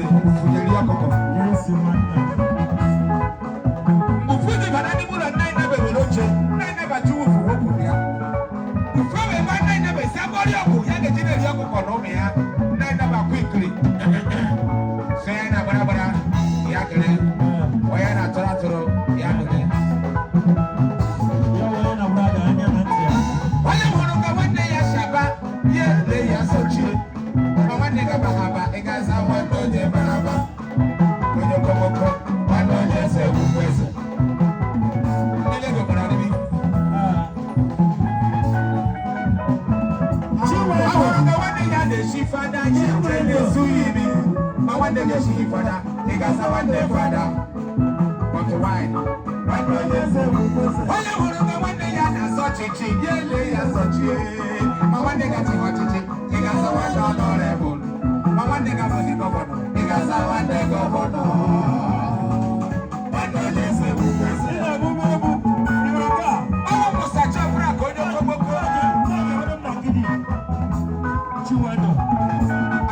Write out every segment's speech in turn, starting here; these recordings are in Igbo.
ede fụnyere ya ọkụkọ. Mgbe ụfọdụ bara n'ime ụlọ, nna anyị nebe were oche, nna anyị nebe achụ wufu wepụrụ ya. Ufe wee gwa nna anyị nebe si agbọrị ọgwụ ya ga-eji na-eri ọkụkọ na ụmụ ya. Nna anyị nebe akwa ikiri. So ya na-agbara agbara ya gere, onye na-atụrụ atụrụ ya gere. Onye hụrụ ka nwanne ya shaba ya lee ya sochie. Ma nwanne gaba ha aba, ị ga-aza nwanne onye bara aba. Onye okomoko, nwanne onye eze ugwu eze. Ndị Lego gbara arịrị. Ọ hụrụ ka nwanne ya na-eshi fada, ya eche na-esu ya imi. Ma nwanne gị eshighị fada, ị ga-aza nwanne fada. But why? Nwanne onye eze ugwu eze. Onye hụrụ ka nwanne ya na-azọ ọchịchị, ya ele ya zọchie. Ma nwanne gị achịghị ọchịchị, ị ga-aza nwanne honorable. Ma nwanne gị abụghị governor, ị ga-aza nwanne governor. Nwanne onye eze ugwu eze. Ọnwụ Musa Chafra ka onye okomoko.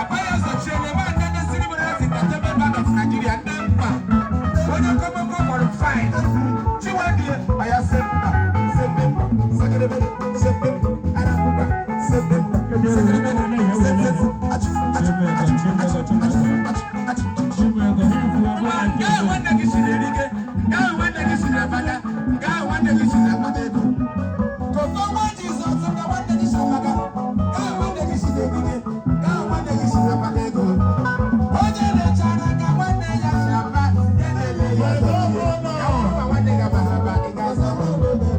Abaya zọchiele ma ndị ndị siri nwere Entertainment Band of Nigeria ndị mkpa. Onye okomoko kpọrọ fine. Chiwendi aya semba sembe sekedebe sembe arapupa sembe sekedebe sembe achu achu achu achu achu achu achu. Ma nke ahụ nwanne gị siri erike, nke ahụ nwanne gị siri abada, nke ahụ nwanne gị siri akpata ego. Koko nwa Jizọs nke nwanne gị si abada, nke ahụ nwanne gị siri erike, nke ahụ nwanne gị siri akpata ego. Onye lechara ka nwanne ya si aba, ya na-ele ya dozie. Ya bụrụ ma nwanne gị abaghị aba, ị ga-aza nwanne gị.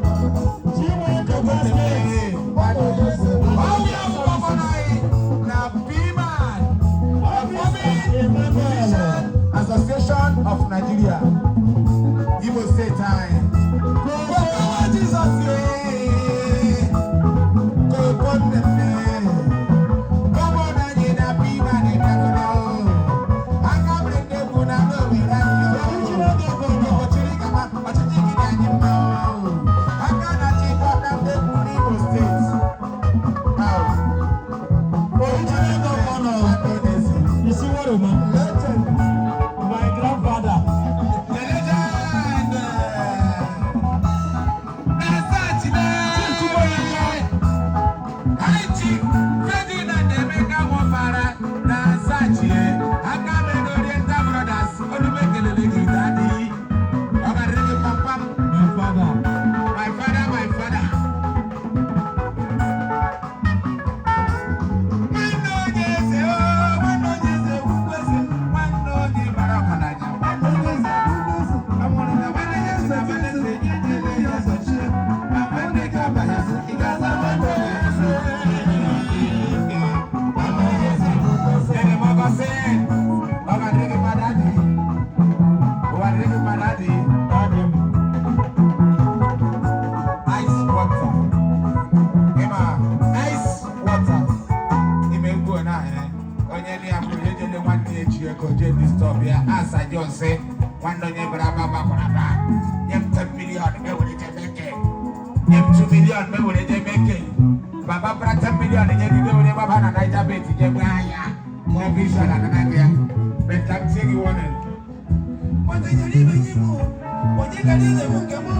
Ọwụ ya bụ governor anyị na PMAN, Performing Musician Association of Nigeria, Imo State anyị. Koko Jizọs ee, koko nnenne, governor anyị na PMAN bịagodo. Aka mere ndị egwu na ndị Owerri anyị o. Ọchịrị gaba, ọchịchị gị dị anyị mma o. Aka na-achịkọta ndị egwu n'Imo State. Ahụ. Original governor. Legend. My grandfather. The legend. Na-azachi. High Chief Ferdinand Emeka Nwofara na-azachi aka mere Oriental Brothers Olume kelele gị, daddy. Ọ garịrị gị pampam. My father. My father, my father. Nwanne onye eze, o, nwanne onye eze, ugwu eze, nwanne onye bara ọgaranya, nwanne onye eze, ugwu eze. Ọ mụrụ na nwanne ya si na nwanne eze, ya ejele ya zọchie. Ma nwanne gị abaghị eze, ị ga-aza nwanne onye eze. Nwanne onye eze, ugwu eze. Ede m ọgọ sị, ọ ga-adịrị gị mma, daddy. Ụwa dịrị gị mma, daddy. Daddy. Ice water. Ịma ice water. Ime egwu na ahịa. Onye dị ya bụrụ ejele nwanne ya echi ego jee disturb ya. Asa John sị nwanne onye bara aba gbakwara aba. Nye m 10 million me were jee meke. Nye m 2 million me were jee meke. Baba bara 10 million nye gị were gbaba na Niger Bet jee gbaa ya. Ma ọ bụ isi ala nana gị ya. But I'm taking you warning. Onye nyere ibe nye m o. Onye gara inye m nke m o.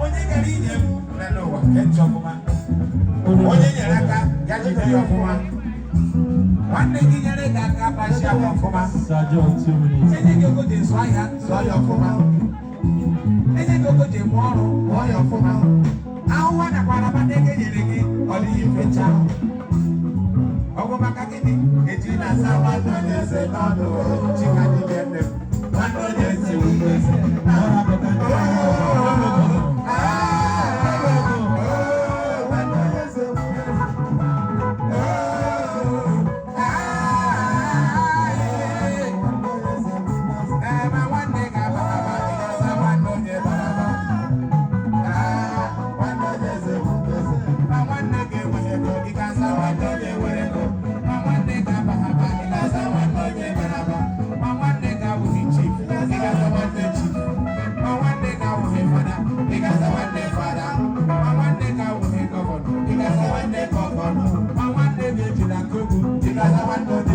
Onye gara inye m nne n'ụwa nke ntị ọfụma. Onye nyere aka ya jide ya ọfụma. Nwanne gị nyere gị aka gbachi ya ọfụma. Sir John, 2 minutes. Enye gị ego ji zụọ ahịa, zụọ ya ọfụma. Enye gị ego ji mụọ ọrụ, mụọ ya ọfụma. Ahụhụ nakwa araba ego nyere gị, ọ dịghị mfecha. Ọ bụ maka gịnị? Eji na-asa nwanne onye eze n'ọnụ chika dibịa nne m. Nwanne onye eze ugwu eze. Nwanne onye eze ugwu eze. Ma nwanne ga-aba aba, ị ga-asa nwanne onye bara aba. Nwanne onye eze ugwu eze. Ma nwanne ga-enweghị ego, ị ga-asa nwanne onye nwere ego. Ma nwanne ga-aba aba, ị ga-asa nwanne onye bara aba. Ma nwanne ga-abụghị chief, ị ga-asa nwanne chief. Ma nwanne ga-abụghị fada, ị ga-asa nwanne fada. Ma nwanne ga-abụghị governor, ị ga-asa nwanne governor. Ma nwanne ga-eji na kogu, ị ga-asa nwanne.